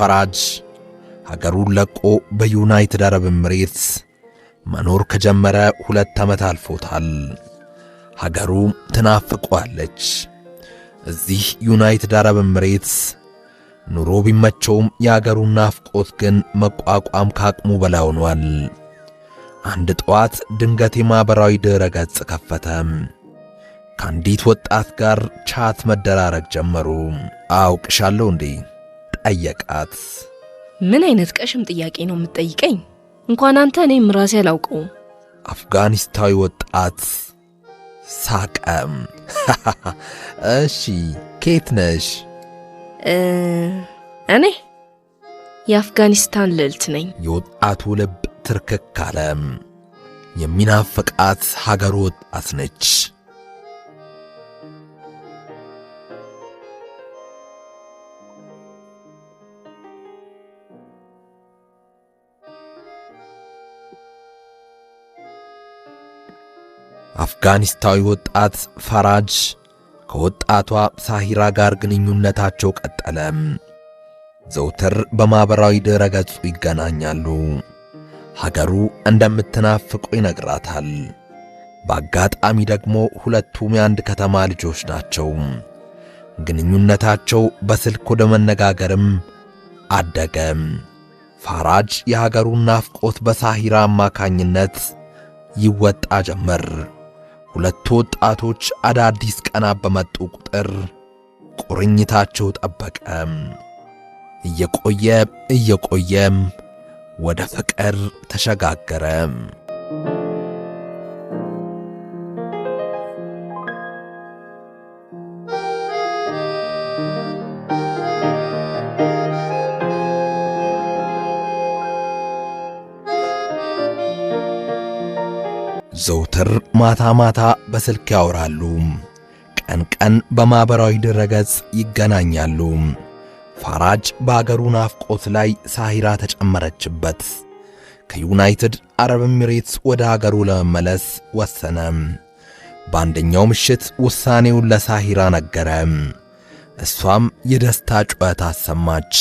ፈራጅ ሀገሩን ለቆ በዩናይትድ አረብ ኤምሬትስ መኖር ከጀመረ 2 ዓመት አልፎታል። ሀገሩ ትናፍቀዋለች። እዚህ ዩናይትድ አረብ ኤምሬትስ ኑሮ ቢመቸውም የሀገሩን ናፍቆት ግን መቋቋም ካቅሙ በላይ ሆኗል። አንድ ጠዋት ድንገት የማኅበራዊ ድረ ገጽ ከፈተ። ከአንዲት ወጣት ጋር chat መደራረግ ጀመሩ። አውቅሻለሁ እንዴ ጠየቃት። ምን አይነት ቀሽም ጥያቄ ነው የምትጠይቀኝ? እንኳን አንተ እኔም ራሴ አላውቀውም። አፍጋኒስታዊ ወጣት ሳቀም። እሺ ከየት ነሽ? እኔ የአፍጋኒስታን ልዕልት ነኝ። የወጣቱ ልብ ትርክክ አለ። የሚናፍቃት ሀገሩ ወጣት ነች። አፍጋኒስታዊ ወጣት ፈራጅ ከወጣቷ ሳሂራ ጋር ግንኙነታቸው ቀጠለ። ዘውትር በማኅበራዊ ድረ ገጹ ይገናኛሉ። ሀገሩ እንደምትናፍቀው ይነግራታል። በአጋጣሚ ደግሞ ሁለቱም የአንድ ከተማ ልጆች ናቸው። ግንኙነታቸው በስልክ ወደ መነጋገርም አደገ። ፋራጅ የሀገሩን ናፍቆት በሳሂራ አማካኝነት ይወጣ ጀመር። ሁለቱ ወጣቶች አዳዲስ ቀናት በመጡ ቁጥር ቁርኝታቸው ጠበቀ። እየቆየ እየቆየም ወደ ፍቅር ተሸጋገረ። ዘውትር ማታ ማታ በስልክ ያወራሉ። ቀን ቀን በማኅበራዊ ድረገጽ ይገናኛሉ። ፋራጅ በአገሩ ናፍቆት ላይ ሳሂራ ተጨመረችበት። ከዩናይትድ አረብ ኤሚሬትስ ወደ አገሩ ለመመለስ ወሰነ። በአንደኛው ምሽት ውሳኔውን ለሳሂራ ነገረ። እሷም የደስታ ጩኸት አሰማች።